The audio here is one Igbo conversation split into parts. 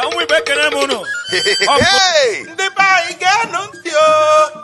Ụmụ Igbo, ekene m unu. Hey! Ndị be anyị, ga-anụ ntị o.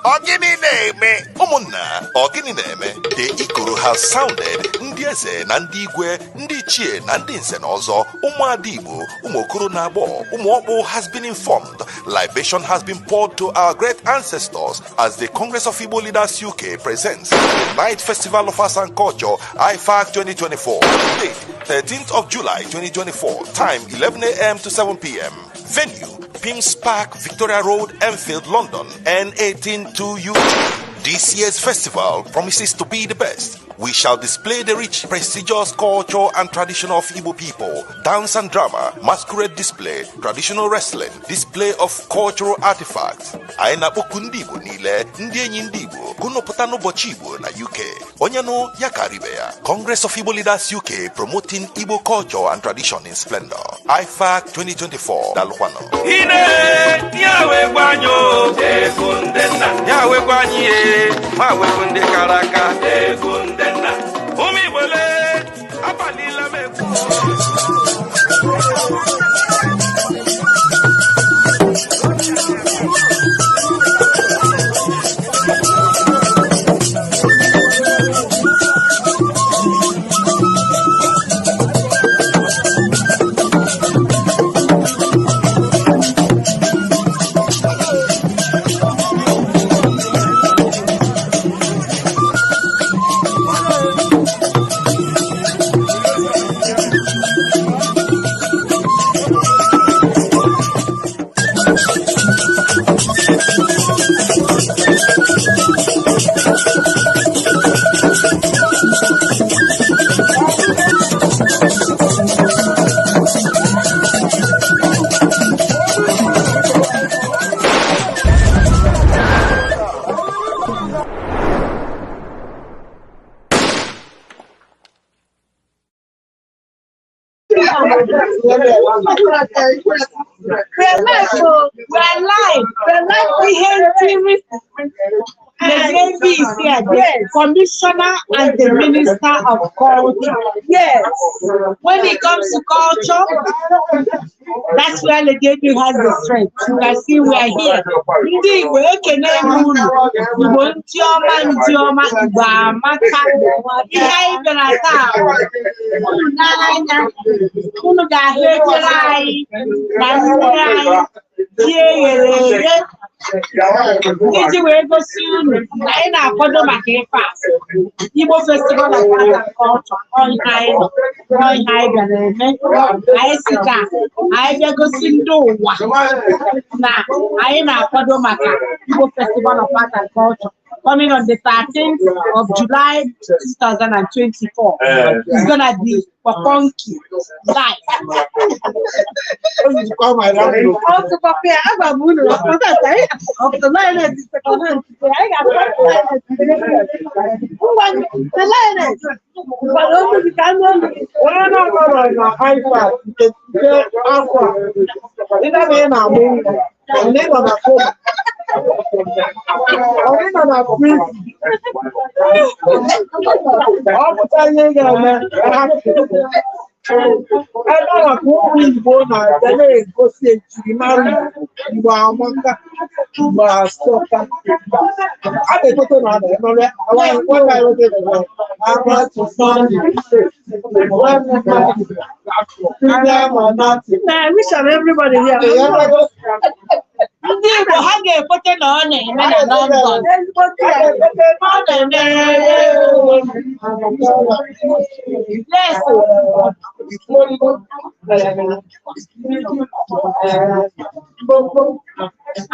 Ọ gịnị na-eme, ụmụnna? Ọ gịnị na-eme? The Ikoro has sounded. Ndị eze na ndị igwe, ndị ichie na ndị nze na ọzọ, ụmụada Igbo, ụmụ okoro na agbọ, ụmụ ọkpụ has been informed. Libation has been poured to our great ancestors as the Congress of Igbo Leaders UK presents the Night Festival of Arts and Culture, IFAC 2024. Date, 13th of July 2024. Time, 11 a.m. to 7 p.m. Venue, Pims Park, Victoria Road, Enfield, London, N18 2UT. This year's festival promises to be the best. We shall display the rich, prestigious culture and tradition of Igbo people, dance and drama, masquerade display, traditional wrestling, display of cultural artifacts. Anyị na-akpọku ndị Igbo niile, ndị enyi ndị Igbo, gụnụpụta n'ụbọchị Igbo na UK. Onye nụ ya karibe ya. Congress of Igbo Leaders UK, promoting Igbo culture and tradition in splendor. IFAC 2024. Dalụkwanụ. Ine ya wekwa anyị o, egwu ndị nna ya wekwa anyị, e ma wekwu ndị kara aka, egwu ndị nna. Ụmụ Igbo, lee, abalịla m egwu. We are live, oh, we are live. We are live. Ihe nkiri the is here, the commissioner and the minister of culture. Yes. When it comes to culture, that's where the Lady has the strength. You can see we are here. Ndị Igbo, ekene m unu. Igbo ndị ọma, ndị ọma, Igbo amaka. Ihe anyị bịara taa bụ, unu n'anya, unu ga-ahụ efere anyị na mmiri anyị, ji eghere eghe, iji wee gosi unu na anyị na-akwado maka ife a, Igbo Festival of Art and Culture. Ọ ihe anyị nọ, ọ ihe anyị bịara eme. Anyị si ka anyị bịa gosi ndị ụwa na anyị na-akwado maka Igbo Festival of Art and Culture coming on the 13th of July 2024. It's gonna be Poponki live. Ọtụkọpịa, agwa m unu of the lioness is second hand. Anyị ga-akpọ ngwa the lioness. Ngwa olu gị ka anụ olu gị. Onye na-anọrọ na IFAC nke afọ a, ịda na ị na-amụ nwa, ọ na ị nọ na coma, ọ na ị nọ na prison, ọ pụta ihe ị ga-eme ebe a ka ụmụ Igbo na-abịa na-egosi ejirimara Igbo. Igbo amaka, Igbo asọka. A na-ekweta na a na-emere nwanne anyị nwoke gwara ndị ama na-atị. I wish I'm everybody here. Ndị Igbo, ha ga-ekweta na ọ na-eme na London. Ọ na-eme. Yes.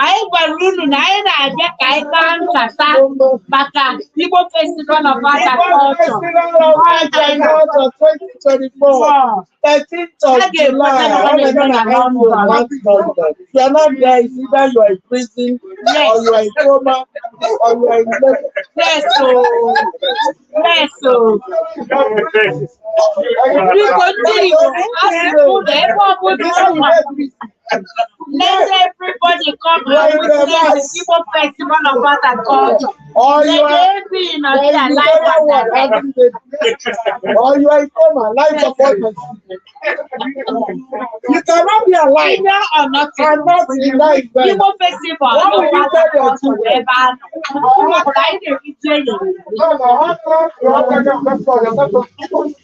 Anyị gwara unu na anyị na-abịa ka anyị kpaa nkata maka Igbo Festival of Art and Igbo Culture. Festival of Art and Culture 2024, 13th of A ga-ekweta July. na ọ na-eme na London. London. If you are not there, it's either you are in prison or you are in coma or you are in Lagos. Yes, o. Yes, o. Biko, ndị Igbo, asị m unu, ebe ọbụla unu nọ, let everybody come and witness the Igbo Festival of Art and Culture. Or you Let are every in or there you live better and one direct. having baby. Or you are in coma, life support machine. You cannot be alive Senior or nothing. And not in that event. Igbo Festival What of will you Art tell and your Culture children? ebe a nọ. Ụmụ obodo anyị na-eri ji eyere.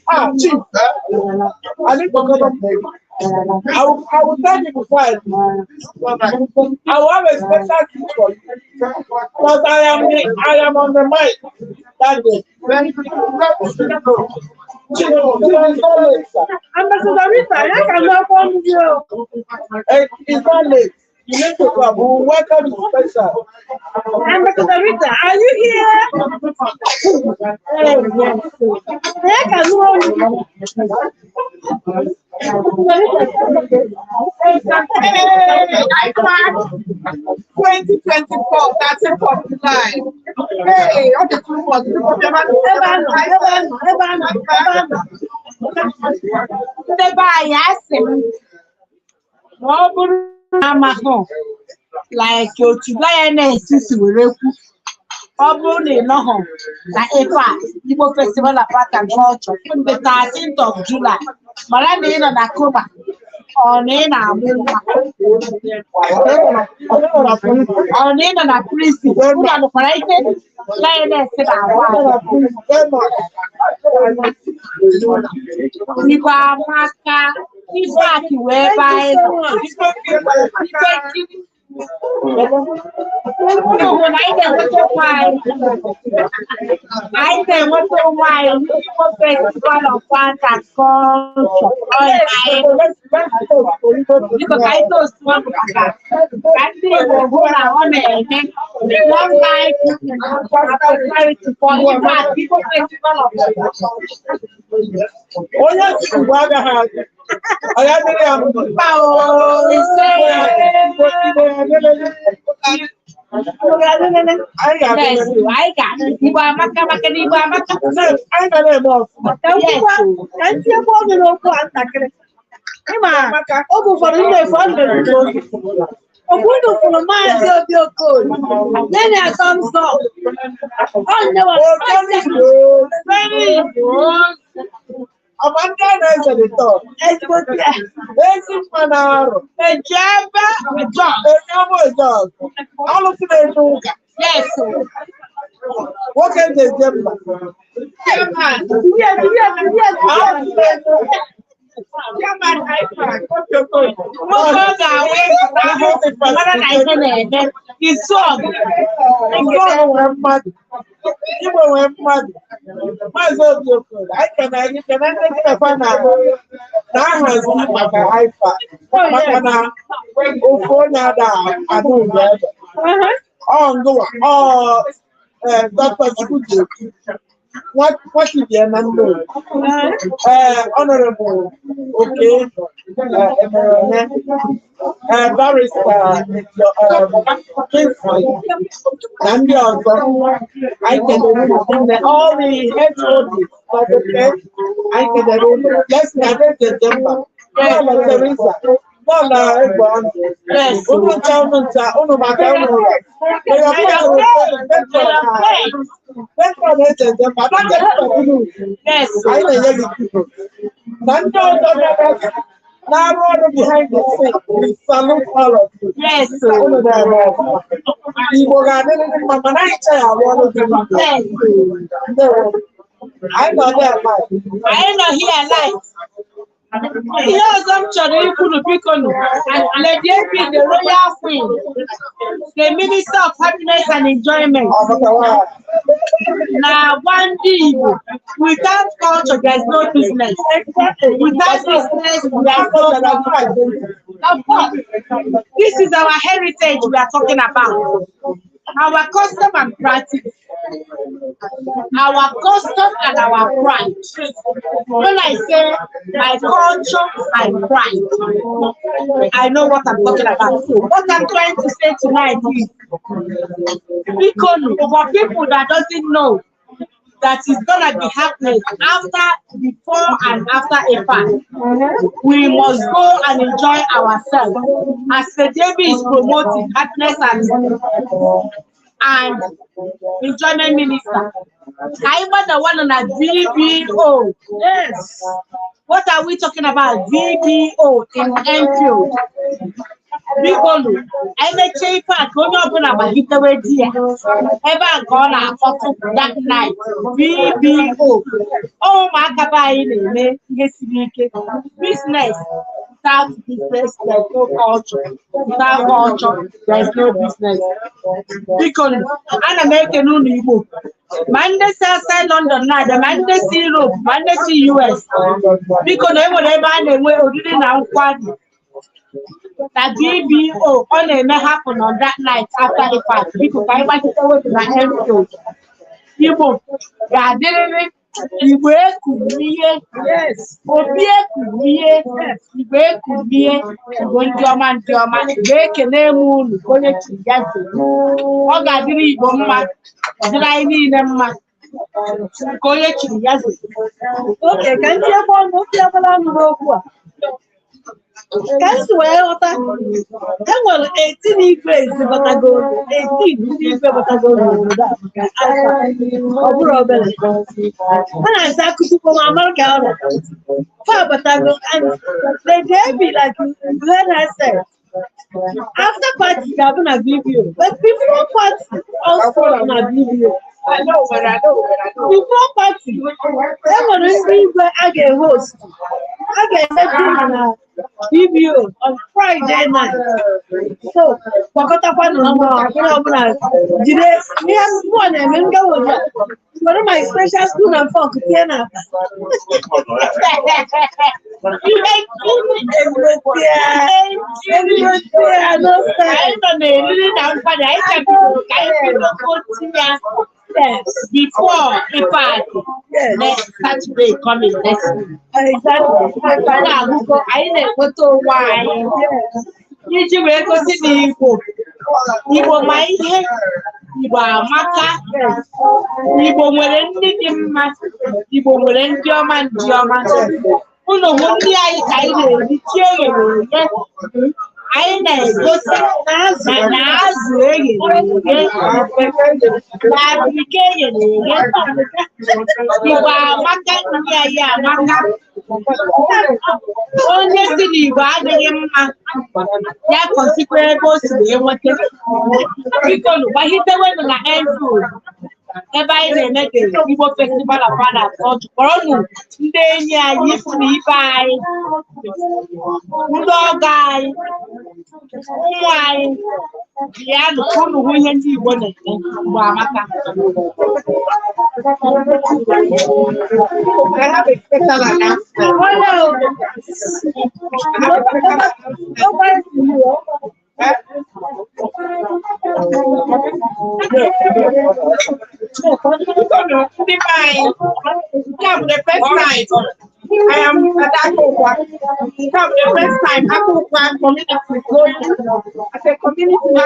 Ah, Chief, I need to come up. I will tell you before I leave. I will have a special gift for you. Because I am on the mic that day. Chief, Chief, it's not late, sir. Ambassador Rita, ya ka n'ọkwa mmiri o. It's not late. You need to come. We will welcome you special. Ambassador Rita, are you here? Ya ka n'ọnụ. Hey, IFAC 2024, 13th of July. Hey, all the 2 months. Ebe a nọ, ebe a nọ, ebe a nọ, ebe a nọ. Ndị be anyị, asị m ma ọ bụrụ na amahụ like otu Lioness si were kwu, ọ bụrụ na ị nọghọ na IFAC, Igbo Festival of Art and Culture, the 13th of July, mara na ị nọ na coma ọ na ị na-amụ nwa ọ na ị nọ na prison. Unu anụkwara ihe Lioness na-agwa anyị? Igbo amaka. IFAC wee ebe anyị nọ. Ife nkiri unu hụ na anyị na-enweta onwe anyị, anyị na-enweta onwe anyị n'Igbo Festival of Art and Culture. Ọ ya anyị, biko, ka anyị toast ọnụ maka ka ndị Igbo hụ na ọ na-eme. Long life and prosperity for IFAC, Igbo Festival of Onye si Igbo agaghị adị. Ọ ya dịrị ya mma. Mba o, ise. Igbo ya adịrịrị. Anyị ga-adịrịrị. Yes, anyị ga Igbo amaka, maka na Igbo amaka. Anyị ga na-eme ọfụma. Ka m kwukwa, ka m tinyekwa ọnụ n'okwu a ntakịrị. Ịma, oge ụfọdụ ndị efu ọ na-ebute oge. Okwu unu kwuru, Maazị Obi Okoye, nye ya thumbs up. Ọ nyewa. Very good. Ọma ndị a na-eze dị tọ. Ezigbo ya. Ezi mma na-arụ. Eji ebe John. Enye ọmụ eje ọgụ. Alụsị na-eje ụka. Yes. Nwoke na-eje mba. Chairman, Tinye, tinye, tinye, tinye. Alụsị na-eje ụka. Chairman IFAC, Okoye. Nwoke ọ ga-awụ ịpụta ahụ mara na ihe na-eme izu ọgụ. Igbo nwere mmadụ. Igbo nwere mmadụ. Maazị Obi Okoye, anyị kene anyị kene ndị gị na na na-ahazi maka IFAC, maka na ofu onye ada ada ụdị ebe. Ọ ngụwa ọ ee Dr. Chukwuji nwachibie na ndị ee Honorable Oke Emereme, Barrister Kingsley na ndị ọzọ, anyị kelere unu niile, all the HODs, okay? Anyị kelere unu. Leslie Adeze mba, Lọla Teresa, Lọla Egbe ọnụ, unu ncha, unu ncha, unu maka unu ụlọ. May your parents, patron ejeje mba, unu anyị na-enye gị kudos. Na ndị ọzọ bịara na-arụ ọrụ behind the scene, we salute all of you. Unu na-eme ọfụma. Igbo ga-adịrịrị mma, mana anyị cha ya arụ ọrụ dị mma. Ndewo. Anyị nọ there live. Anyị nọ here live. Ihe ọzọ m chọrọ ikwuru, biko nụ, Lady AB, the Royal Queen, the Minister of Happiness and Enjoyment, na-agwa ndị Igbo, without culture there is no business, without business there is no culture. Of course, this is our heritage we are talking about, our custom and practice, our custom and our pride. When I say my culture, my pride, I know what I'm talking about. So what I'm trying to say tonight is, biko, for people that doesn't know that is gonna be happening after, before and after IFAC, we must go and enjoy ourselves. As the JB is promoting happiness and enjoyment minister, I want the one on a VBO. Yes. What are we talking about? VBO in Enfield. Biko nụ, emechie ife a, ka onye ọbụla gbagitewe di ya ebe a nke ọ na-akpọtụ that night. VBO, ọ ụmụaka be anyị na-eme ihe siri ike. Business, without business there's no culture, without culture there's no business. Biko nụ, ana m ekene unu Igbo, ma ndị si outside London na-abịa, ma ndị si Europe, ma ndị si US. Biko na enwere ebe a na-enwe oriri na nkwari na VBO, ọ na-eme happen on that night after the fact. Biko, ka anyị gbachite wepụ na Enfield. Igbo ga-adịrịrị. Igbo ekunie. Obi ekunie. Igbo ekunie. Igbo ndị ọma, ndị ọma, Igbo, ekene m unu. Ka onye chiri ya zere. Ọ ga-adịrị Igbo mma, dịrị anyị niile mma. Ka onye chiri ya zere. Oke, ka ndị ebe ọnụ tinyebere ọnụ n'okwu a. Ka m si wee ghọta, e nwere 18 igwe batagoro, 18 ndị igwe batagoro n'obodo a maka IFAC. Ọ bụrụ obere. A na-asa akụkọ ma amara ka ọ nọ. Fa batago and Lady AB, like you heard her say, after party ga-abụ na VBO, but before party also na VBO. Before party, e nwere ndị igwe a ga-ehost. A ga-eme dinner na VBO on Friday night. So, gbakọtakwanụ nnọọ, onye ọbụla jide ihe mmụọ na-eme ngawoji a. Were my special spoon and fork tinye n'akpa. Ihe Ezigbo no style. Anyị nọ n'eriri na nkwado, anyị ka bidoro, ka anyị bido tinye ya before IFAC next Saturday coming, next week. Anyị na-agụkọ, anyị na-enweta onwe anyị iji wee gosi na Igbo ma ihe, Igbo amaka, Igbo nwere ndị dị mma, Igbo nwere ndị ọma, ndị ọma. Unu hụ ndị anyị ka anyị na-eri chi eghere eghe, anyị na-egosi na azụ eghere eghe na abirika eghere eghe. Igbo amaka, ndị anyị amaka. Onye si na Igbo adịghị mma, ya kọsikwa ebe o si wee nweta. Biko nụ, gbahitewenụ na Enfield ebe anyị na-eme the Igbo Festival of Art and Culture. Kpọrọnụ ndị enyi anyị, ikwu na ibe anyị, ndị ọgọ anyị, ụmụ anyị, bịanụ ka unu hụ ihe ndị Igbo na-eme. Igbo amaka. I have a special announcement. I have a special announcement. Eh? Ndị be anyị, nke a bụ the first time I am at Akokwa. Nke a bụ the first time Akokwa community going as a community na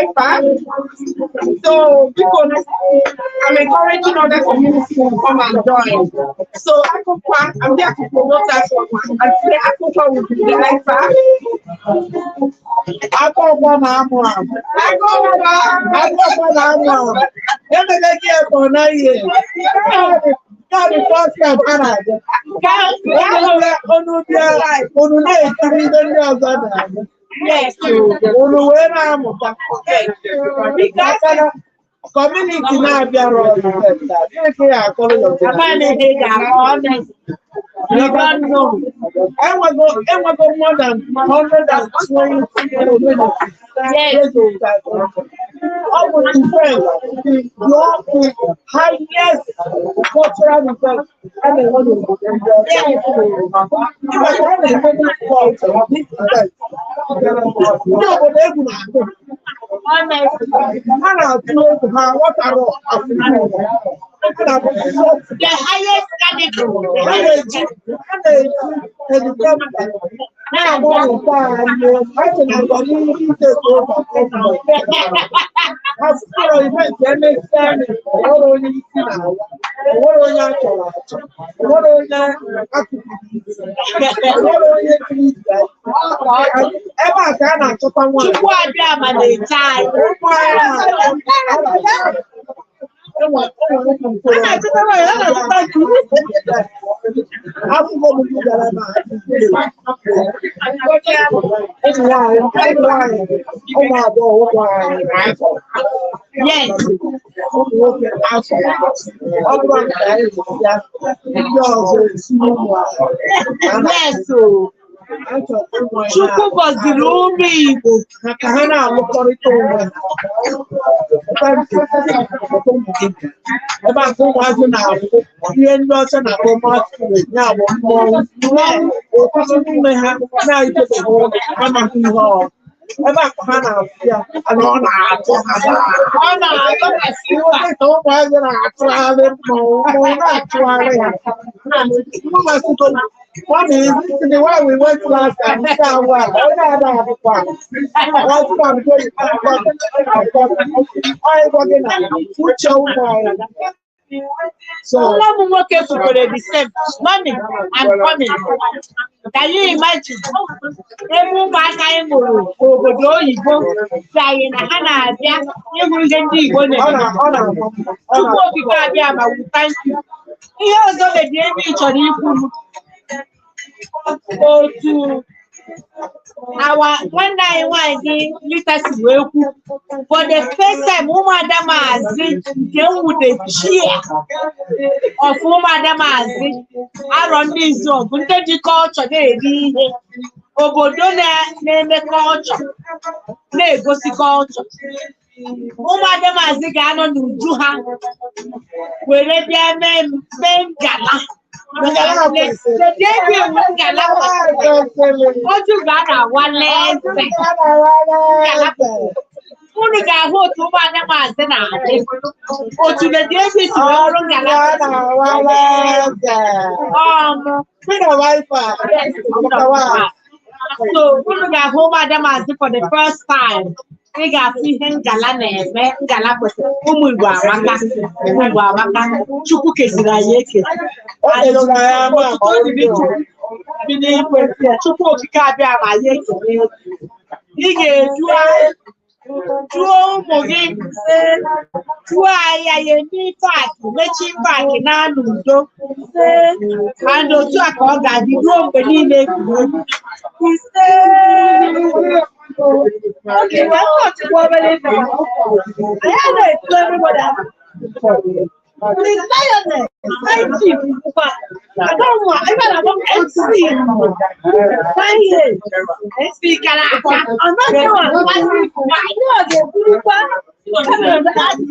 IFAC. So, biko, I'm encouraging other communities to come and join. So Akokwa, I'm there to promote Akokwa and say Akokwa will be the IFAC. Aka ọgbọ na-amụ amụ. Akokwa! Aka ọgbọ na-amụ amụ. Emega gị ebe ọ naghị eri. Nke a bụ first time ha na-abịa. Unu unu bịa, unu na-ekiri ihe ndị ọzọ na-eme. Yes. Unu wee na-amụta. Maka na Community na-abịara ọrụ taa, gịnị ka ị ga-akọrọ your Amaghị m generation? ihe ị ga-akọ, honestly. You don't know. Enwego more than 120 communities. Yes. Ọ bụ event, the highest cultural event a na-enwe n'obodo ndị ọcha. Maka a na-eme this culture, this event. Ndị obodo egwu na-atụ. Honestly. Ha na-atụ egwu, ha ghọtara asụsụ Igbo. Ha na-abụ The highest carnival. Ha na-eji helicopter na-agbapụta anyị. Ha che na ọganihu take over government. Ha sịrọ event emesịa, onwere onye isi na-awa, onwere onye a chọrọ achọ, onwere onye akụkụ isi, onwere onye tiri isi. Ebe a ka a na-achọta nwaanyị. Chukwu abịa ma na-eche anyị. Ụmụ anyị enwe ụmụ A na-achọta nwaanyị, a na-achọta di. Afụgo m ndị gara na ụmụ nwanyị, ụmụ nwanyị, ụmụ agbọghọ, ụmụ nwanyị na-afọ ụmụ nwoke afọ. Ọ bụrụ na anyị ya ndị ọzọ esi ụmụ Yes o. Chukwu gọziri ụmụ Igbo. Ka ha na-alụkọrịta onwe ha. Ebe a ka ụmụazị na-afụ ihe ndị ọcha na-akpọ masquerade, ya bụ mmọnwụ. Mmọnwụ, ọtụtụ n'ime ha na-ejebeghị ụlọ amaghị ihe ọ ebe a ka ha na-afụ ya na ọ na-atụ ha. Ọ na-atọ ka silva. Ka ụmụazị na-atụgharị mmọnwụ, mmọnwụ na-atụgharị ha. Mommy, this is the way we went last time. Onye ada akwụkwọ a. Last time, go I gwa gị na uche ụmụ anyị. So, Nwa m nwoke kwukwere the same. "Mommy, I'm coming." Can you imagine? Ebe ụmụaka anyị mụrụ obodo oyibo si anyị na ha na-abịa ịhụ ihe ndị Igbo ọ na-eme. na ọ na-ama mma. Ọ Chukwu na- okike abịa ma we thank you. Ihe ọzọ mebie ebe ị chọrọ ikwu, otu awa nwanne anyị nwanyị dị Lita si wee kwu, for the first time, ụmụada Maazi nke nwude chair of ụmụada Maazi Arọ Ndị Izuọgụ, ndị ji culture na-eri ihe, obodo na-eme culture, na-egosi culture, ụmụada Maazi ga-anọ n'uju ha were bịa mee ngala. Ngala kwesịrị. Ebe iwu ngala kwesịrị. Otu ga a na-awale eze. Unu ga-ahụ otu ụmụada Maazi na-adị, otu Lady Ezi si wee ọrụ ngala. Ọmụ. So unu ga-ahụ ụmụada Maazi for the first time. Ị ga-afụ ihe ngala na-eme. Ngala kwesịrị. Ụmụ Igbo amaka, ụmụ Igbo amaka. Chukwu kesiri anyị eke. Otuto dịrị Chukwu bi n'igwe. Chukwu okike abịa ma anyị ekele. Ị ga-edu anyị, duo ụmụ gị, duo anyị, anyị eme paakị, mechie paakị na n'udo, and otu a ka ọ ga-adị ruo mgbe niile ebighị ebi. Ise. Okay, well, not obere ife. Anyị anaghị etu everybody aka. The lioness, high chief, bụkwa Adanwa, ebe a na-akpọ MC, 9 years. MC kara aka. Ọ naghị amasị anyị, ọ ga-eburukwa camera,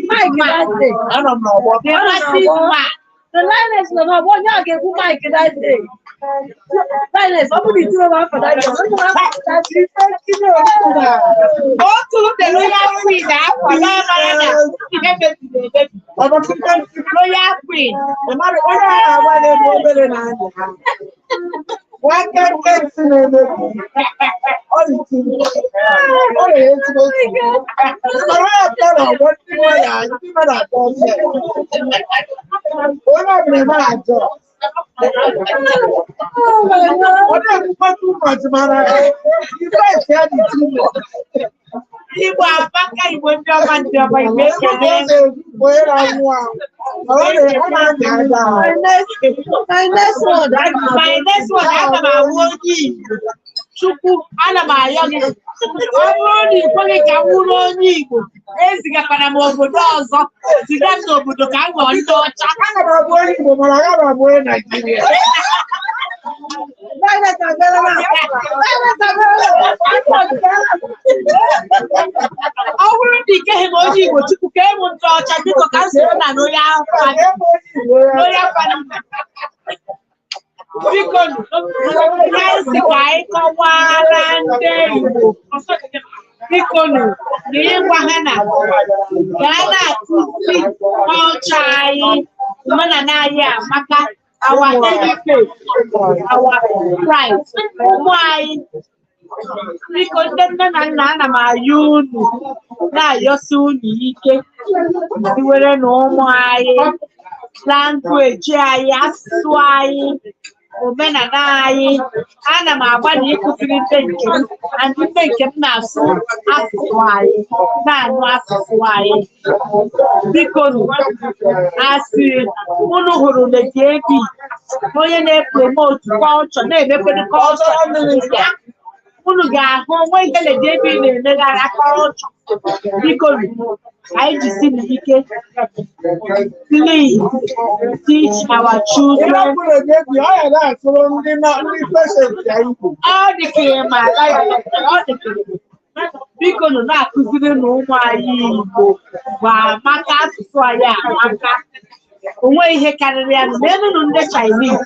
mic that day. Anọ m n'ọgbọ. The massive man. The lioness nọ n'ọgbọ, onye a ga-egbu mic that day. Lioness, ọ bụrụ itiro m afọ that day, onye afọ that day. Otu the royal queen afọ na-amara na ihe mebiri emebi. Royal queen. Onye a na-agba na-eme obere na-anya ha. Nwanne nne m si na-emebi. Ọ dị ọ na-enye ezigbo nsogbu. Mara ya pịa na ọgbọ ndị nwe ya, ndị mmadụ atọ ọsọ. Onye ọbụla eme ajọ. Oh my God. Ọ na-ekwukwa too much, mana ife ya dị too much. Igbo amaka, Igbo ndị ọma, ndị ọma, Igbo ekele. Onye na-anwụ anwụ. Ọ na-anya aja ahụ. My next one. My next one, aga m awụ onye Igbo. Chukwu, ana m ayọ gị, ọ bụrụ na ị kweghị ka m wụrụ onye Igbo, ezigakwana m obodo ọzọ, ziga m n'obodo ka m ghọọ ndị ọcha. Aga m abụ onye Igbo, mana aga m abụ onye Naijiria. Violet abịala na. Violet abịala. Ọ bụrụ na ị keghị m onye Igbo, Chukwu, kee m ndị ọcha, biko, ka m soro na royal family. Royal family. Biko, anyị sị ka anyị kọwara ndị Igbo, biko nụ, na ịgwa ha na ka a na-akụzi ọcha anyị, omenala anyị amaka, our heritage, our pride. Ụmụ anyị, biko, ndị nne na nna, ana m ayọ unu, na-ayọsi unu ike, iwere na ụmụ anyị language anyị, asụsụ anyị, omenala anyị. Ana m agbalị ịkụziri ndị nke m, and ndị nke m na-asụ asụsụ anyị, na-anụ asụsụ anyị. Biko nụ, asị unu hụrụ Lady AB, onye na-epromote culture, na-emekwedu culture ya, unu ga-ahụ onwe ihe Lady AB na-emeghara culture. Biko nụ, anyị jisi ike. Please teach our children. Ịrapụrụ ebi ọ ya na-asụrụ ndị ndị patient ya Igbo. Ọ dị ka ịma ala ya, ọ dị ka ịma. Biko nụ, na-akụziri na ụmụ anyị Igbo bụ amaka, asụsụ anyị amaka, onwe ihe karịrị ya. N'enunu ndị Chinese,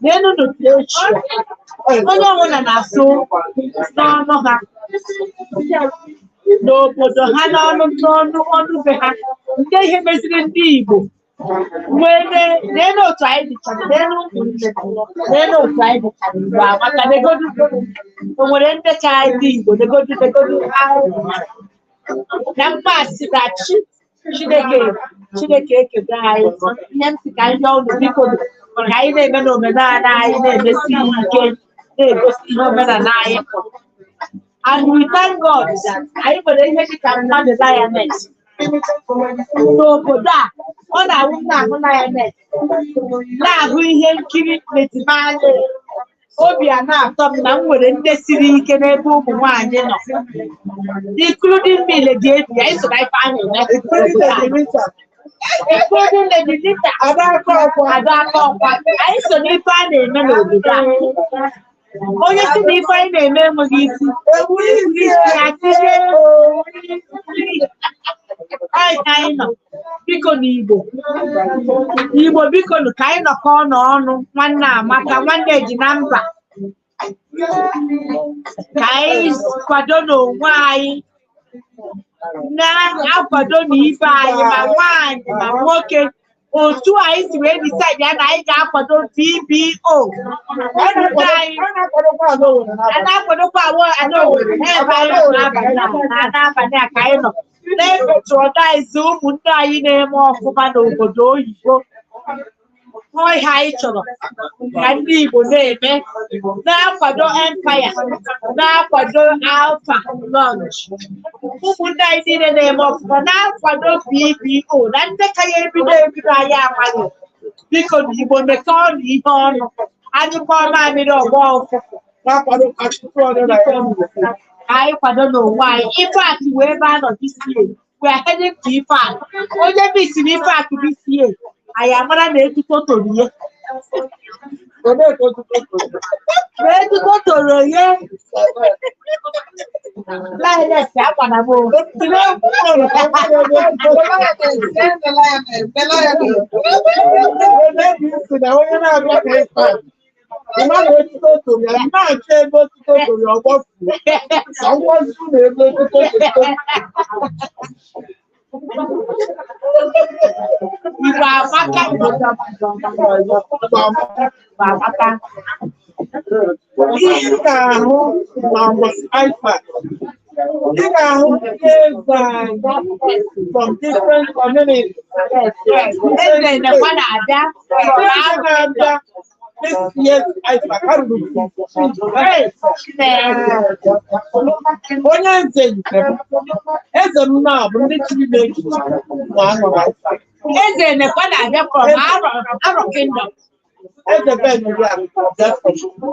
n'enunu Croatia, onye ọbụla na-asụ n'ọnụ ha, n'obodo ha, n'ọnụ n'ọnụ ọnụ be ha. Nke ihe meziri ndị Igbo wee n'elu otu anyị dịchara, n'elu ụmụnne, n'elu otu anyị dịchara. Igbo amaka. Negodu, o nwere ndị ka ndị Igbo? Negodu, negodu ahụ na mmasị na chi Chineke. Chineke ekego anyị. Ihe m sị ka anyị rịọ unu, biko, ka anyị na-eme n'omenala anyị, na-emesi ike, na-egosi ihe omenala anyị pụrụ. And we thank God that anyị nwere ihe dịka mmadụ lioness n'obodo a. Ọ na-awụ m na-ahụ lioness, na-ahụ ihe nkiri Metimale, obi a na-atọ m na m nwere ndị siri ike n'ebe ụmụ nwaanyị nọ, including me, Lady AB. Anyị so na ife a na-eme Including n'obodo a. Lady Rita. Including Lady Rita. Ada aka ọkwa. Ada aka ọkwa. Anyị so n'ife a na-eme n'obodo a. Onye si na ife anyị na-eme enweghị isi, Ewu isi. Ya tinye anyị ka anyị nọ. Biko, n'Igbo, Igbo, biko nụ, ka anyị nọkọọ n'ọnụ. Nwanne amaka, nwanne ji na mba, ka anyị kwado n'onwe anyị, na-akwado n'ibe anyị, ma nwaanyị ma nwoke. Otu anyị si wee decide ya na anyị ga-akwado VBO, ụmụnne anyị. A na-akwadokwa ala Owerri A n'abalị. na-akwadokwa awọ ala Owerri n'ebe anyị nọ n'abalị a, na n'abalị a ka anyị nọ na-epatronize ụmụnne anyị na-eme ọfụma n'obodo oyibo. Ọ ihe anyị chọrọ ka ndị Igbo na-eme, na-akwado Empire, na-akwado Alpha Lounge, ụmụnne anyị niile na-eme ọfụma, na-akwado BBO na ndị ka ya ebido ebido anyị amaghị. Biko, Igbo, mekọọ na ihe ọnụ, anyụkọ mamịrị, ọgbọ ụfụfụ. Na-akwado asụsụ ọdịnala ya. Ka anyị kwado n'onwe anyị. IFAC wee ebe a nọ this year, we are heading to IFAC. Onye misiri IFAC this year, anyị amara na etuto toro ihe. Ebee ka otuto toro? Na etuto toro ihe. Lioness agbara m o. The lioness, the lioness, the lioness. Ebe isi na onye na-abịa ka IFAC. Ị ma na etuto toro ya, ị na-achọ ebe otuto toro ya, ọgbọfuo. Ka ngwazi na ebe otuto toro. Igbo amaka, Igbo amaka. Ihe ị ga-ahụ na mbọsị IFAC, ị ga-ahụ ndị eze anyị from different communities. Eze nekwa na-abịa. Ndị eze na-abịa this year's IFAC, ha ruru 15. Hey, Chineke. Onye nze nke m, eze m na bụ ndị chiri m echichi na-anọ na IFAC. Eze nekwa na-abịa from Aro, Aro Kingdom. Eze Ben Oriakụ Biafra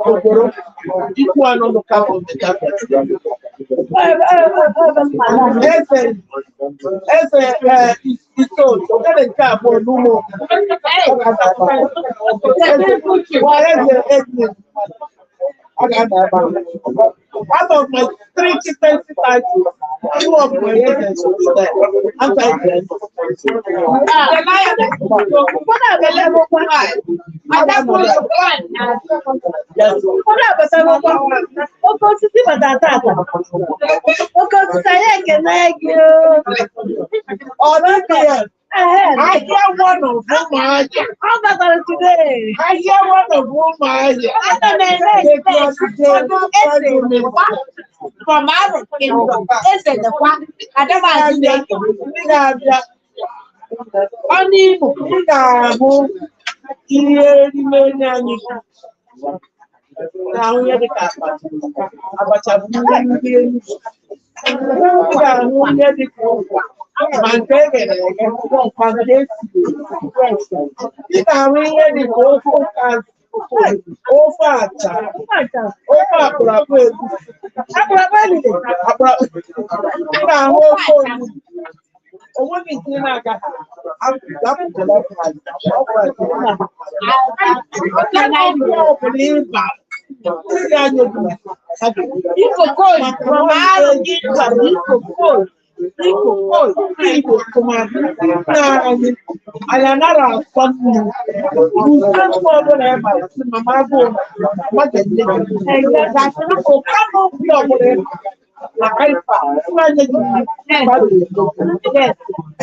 Ogboro Ikwuano Local Government, Abia State. Eze Eze Itoolu, eze nke abụọ n'ụmụ Eze Eze Edwin, ọ ga-ada ebe a. Out of my three chieftaincy titles, two of my agents will be there. Anti-Yes. The lioness. Ụfọdụ abịala Adakwu. Yes. Ụfọdụ abatagokwa. Oke osisi bata tata. Oke osisi, anyị ekene gị o. Ọ dịghị ya. Ehe. Ahịa one of Ụmụahịa. Ọ batara today. Ahịa one of Ụmụahịa. Ana m eme expect Eze Lekwa from Aro Kingdom. Eze Lekwa, Adamazi na-eke. Ndị ga-abịa, Ọnụ Imo. ndị ga-ahụ ihe erimeri anyị ga-ahụ ihe dịka abacha. Abacha bụ nri ndị Enugu. Ị ga-ahụ ihe dịka ụkwa, ma nke e ghere eghe, ma nke esiri esi. Ị ga-ahụ ihe dịka ofe ụkazi, ofe acha, ofe akpụrụakpụ egusi. Akpụrụakpụ elile. Ị ga-ahụ ofe onugbu. O nweghị nke ị na-agaghị apụtala. Ọbụla ịba ndị ga-anya obi ha ga-ebu. Iko Cold from Aro Kingdom. Iko Cold. Iko Cold, ndị Igbo, tụmadị nna anyị, anyị anaghị asọ nnu. Usekwu ọbụla ị bara, sị mama agụụ na mmadụ enye gị. Obi ọbụla ị bara na ifa mmanya gị, mmadụ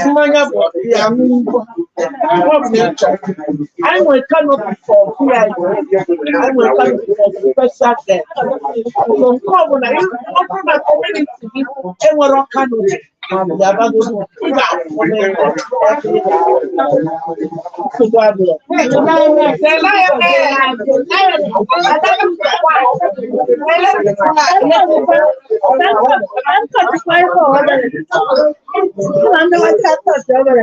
mmanya bụ ya ngwa ọ bụ ịchọ. Anyị nwere canopy for VIP, anyị nwere canopy for special guest. So nke ọbụla, ọ bụrụ na community gị enwero canopy, yabagodo ị ga-afụ n'ebe nsogbu adịrọ. The lioness. The lioness. Adakwu. Nkọchikwa ife obere. Ụlọ ndị ọcha touch obere.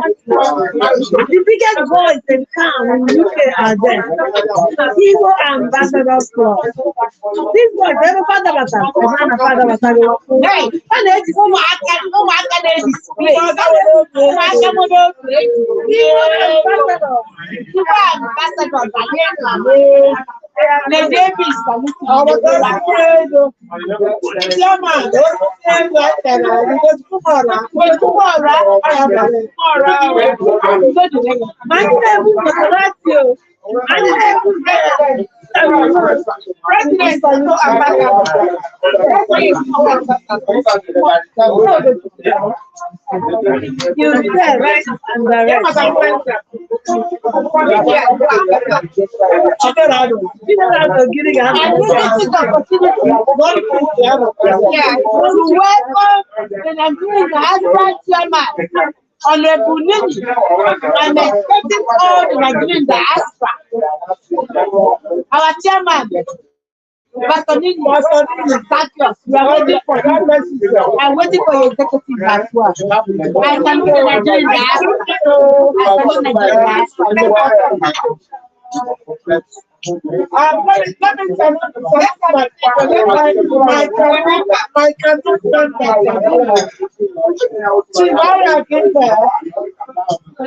The biggest boys in town in UK are there. Igbo Ambassadors Club. These boys, ebe fada batara, ebe a na fada batara. Hey, A na-eji ụmụaka ụmụaka na-edisplay. Ụmụaka nwere obi. Igbo Ambassadors. Igbo ambassador banye na Lady Davis. Ọbụtara ego. Chairman, ego akara Ugochukwu. Ugochukwu. Ma ndị na-ebu Maserati o. Ma ndị na-ebu President Igbo ambassador. You there, right and direct. Chidera. Chidera Ogiri And ga-anọ. this is the opportunity, yeah, to welcome the Nigerian Diaspora Chairman, Honorable Nini. I'm expecting all the Nigerian diaspora. Our chairman, Pastor Nini, Zacchaeus, we are waiting for you. I'm waiting for your executive as well. I salute the Nigerian diaspora. I salute Nigerian diaspora. Let me salute my canoe member, Chivaya Gimbe,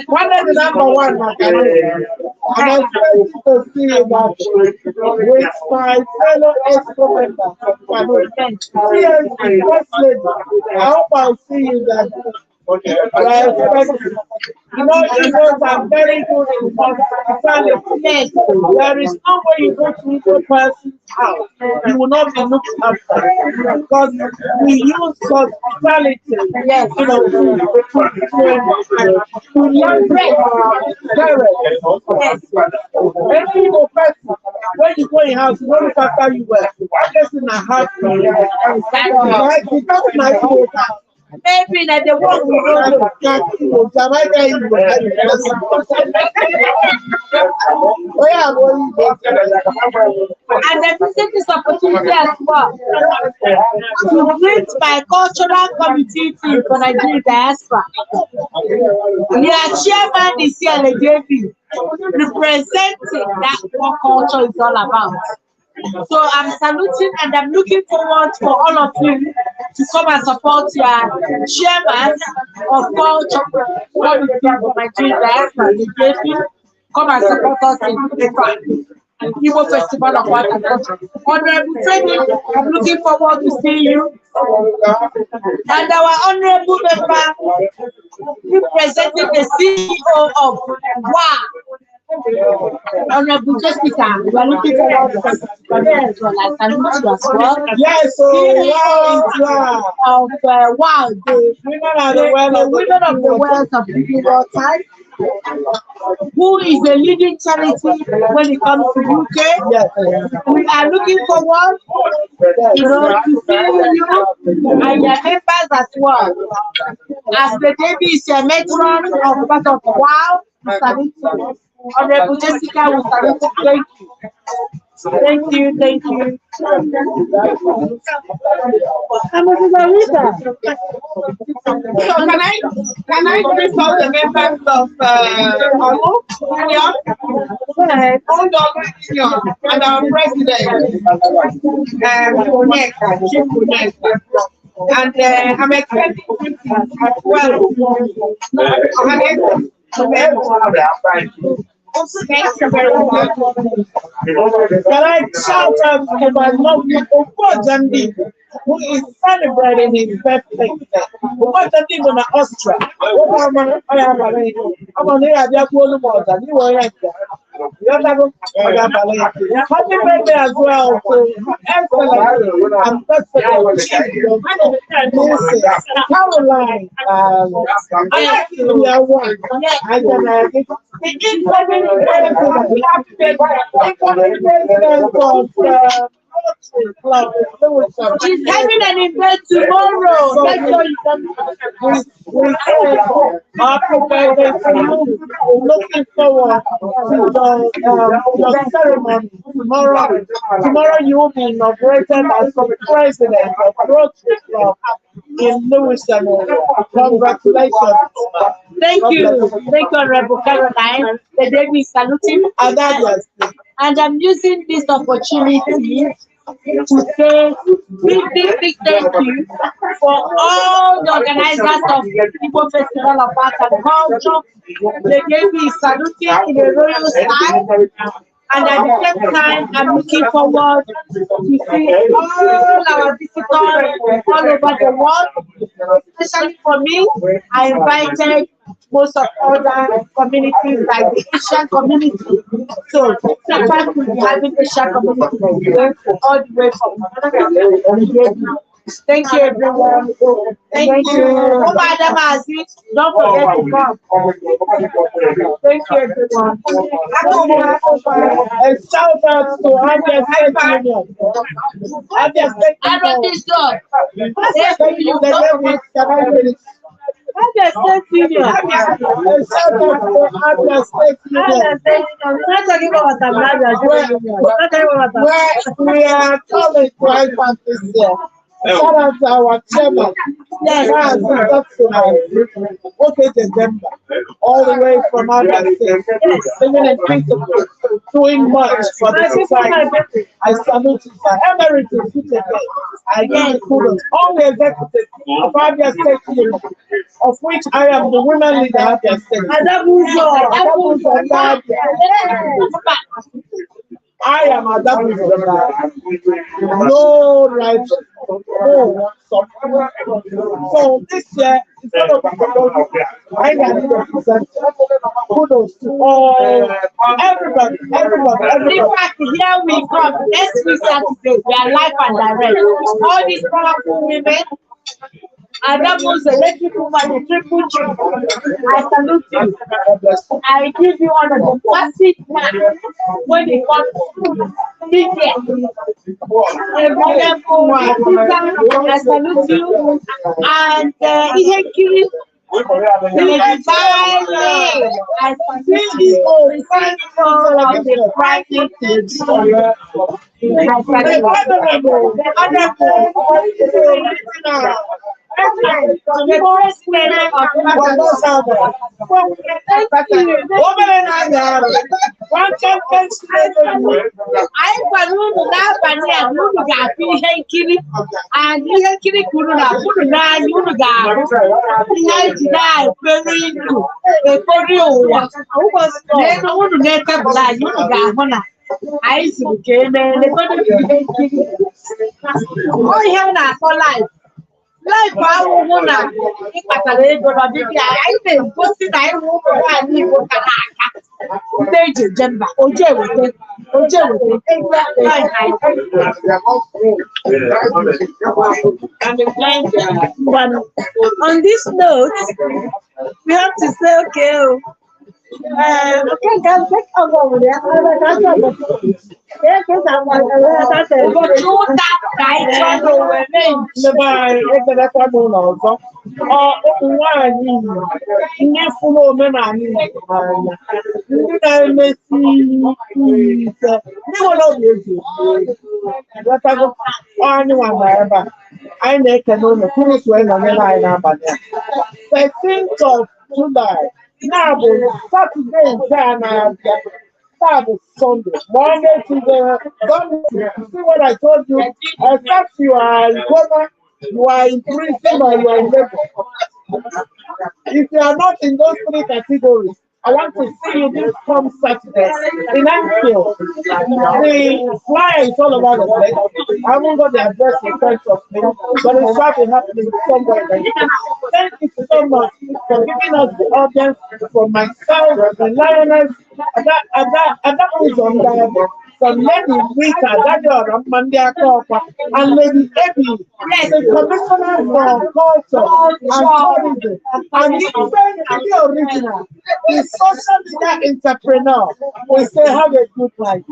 one of the number one. And I'm expecting to see you back with my fellow EXCO member from Kano, CSP, First Lady. I hope I'll see you there. I expect you. You know, Igbos are very good in hospitality. Yes. There is no way you go to Igbo person's house, you will not be looked after. Because we use hospitality, Yes. to learn from our parents. Yes. Any Igbo person, when you go in house, you don't look after you well. That person na house. Exactly. Like, the person na Igbo house. Maybe na the work we don't know. Jamaica Igbo. Onye a bụ onye Igbo. And I'm using this opportunity as well to greet my cultural committee team for Nigeria diaspora. Their chairman is here, David, representing that what culture is all about. So I'm saluting and I'm looking forward for all of you to come and support your chairman of culture committee for Nigeria diaspora, David. Come and support us in April. Igbo Festival of Art and Culture. Honorable Femi, I'm looking forward to seeing you. And our honorable member representing the CEO of WA, Honorable Jessica, we are looking forward to as well. I salute you as well. Yes, so CEO wow, of WOW, the women are the the, wealth the of the women of the wealth of living water, who is a leading charity when it comes to UK. Yes. We are looking forward, to seeing you and your members as well. As the baby is a matron of part of WOW, we salute you. Honorable Jessica, we salute you. Thank you. Thank you, thank you. I'm a Rita. So can I greet all the members of Olu Union, Go ahead. Old Olu Union, and our president, Onyeka, Chief Onyeka. And I'm expecting greetings as well. Ohaneze. Thank you very much. Can I shout out to my lovely Ogbojandi, who is celebrating his birthday today? Ogbojandi bụ na Austria. Nwoke ọma, ọ ya abalị ya. Ọ bụ na ị ga-abịa gbuo olu m ọja n'iwe onye nke. Ịghọtago? Ọ ga-abalị ya. Happy birthday as well to Excellent Ambassador Chief Dr. Mrs. Caroline Alex the incoming president, incoming president of Rotary Club in Lewisham. She's having an event tomorrow. Make sure you come. We say happy birthday to you. We're looking forward to your ceremony tomorrow. Tomorrow you will be inaugurated as the president of Rotary Club in Lewisham. Congratulations. Thank you. Thank you, Honorable Caroline. The baby is saluting. And that was And I'm using this opportunity to say big, big, big thank you for all the organizers of Igbo Festival of Art and Culture. The baby is saluting in a royal style. And at the same time, I'm looking forward to see all our visitors all over the world. Especially for me, I invited most of other communities like the Asian community. So, Japan will be having Asian community all the way from. Thank you, everyone. Thank you. Ụmụada Maazị, don't forget to come. Thank you, everyone. A shout out to Abia State Union. Abia State Aaron Union. this dog. Thank you. The ladies, can I finish? Abia State Union. A shout out to Abia State Abia Union. State Union. We're not talking about Abia State Union. We're not talking about Abia. Where we are coming to IFAC this year. Shout out to our chairman, Yes. Maazị Dr. Oke December, all the way from Abia State, living in Peterborough, doing much for the society. I salute you, sir. Emeritus Ucheke, I give you kudos. All the executives of Abia State Union, of which I am the women leader of Abia State. Adabuzo. Adabuzo Abia. I am Adabuzo. No right, no one support. So this year, instead of I can represent. Kudos to all, everybody, everybody, In everybody. fact, here we come. Next week, Saturday, we are live and direct. All these powerful women, Adamu's electric woman, the triple G. I salute you. God bless you. I give you one of the classic man when it comes to Media. A wonderful one. I salute you. And ihe nkiri Lady Bailey, I salute you. CEO of the private TV. I salute you. The honorable the president of Thank you. Obere na-anya arụ. Anyị gwara unu n'abalị a na unu ga-afụ ihe nkiri, and ihe nkiri ka unu na-afụ unu n'anya, unu ga-ahụ ihe anyị ji na-ekperi ndụ, ekpori ụwa n'elu unu na-etebụl anyị. Unu ga-ahụ na anyị siri ka emee legodo ihe nkiri. Ọ ihe m na-akpọ live live ahụhụ na ịkpatara ego n'ọdịdị anyị. Anyị na-egosi na anyị wụ ụmụ nwaanyị Igbo kara aka, ndị eji eje mba, oje eweta oje eweta ego. On this note, we have to say, okay, oh, okay, guys, take over with it. Ụbọchị ụta ka anyị chọọ n'Owere. Ndị be anyị, ekelekwa m ụlọ ọzọ. Ọ ụmụ nwaanyị Igbo, ndị fụrụ omenala Igbo n'anya, ndị na-emesi ike, ndị nwere obi eji ekwu egwu. Ghọtago? Ọ anyị nwa nọ ebe a. Anyị na-ekene ụlọ kwuru wee nọnyere anyị n'abalị a. 13th of July, na-abụ Saturday nke a na-abịa. Taa bụ Sunday. Monday, Tuesday, Sunday. You see what I told you? Except you are in coma, you are in prison, or you are in labor. If you are not in those three categories, I want to see you this come Saturday in Anfield. The flyer is all over the place. I haven't got the address in front of me, but it's probably happening somewhere. Like this. Thank you so much for giving us the audience, for myself, the lioness, Ada Ada Ada Uzonda, from Lady Rita, Daddy Oramandi Akokwa, and Lady Ebi, the Commissioner for Culture and Tourism, and even the original, the social media entrepreneur. We say have a good life.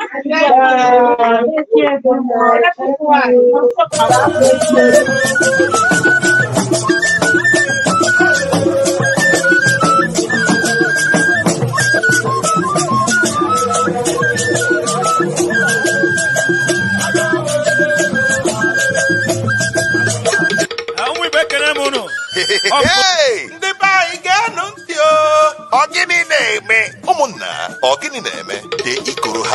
Ụmụ Igbo, ekene m unu. Hey! Ndị be anyị, geenụ ntị o. Ọ gịnị na-eme, ụmụnna? Ọ gịnị na-eme? The Ikoro ha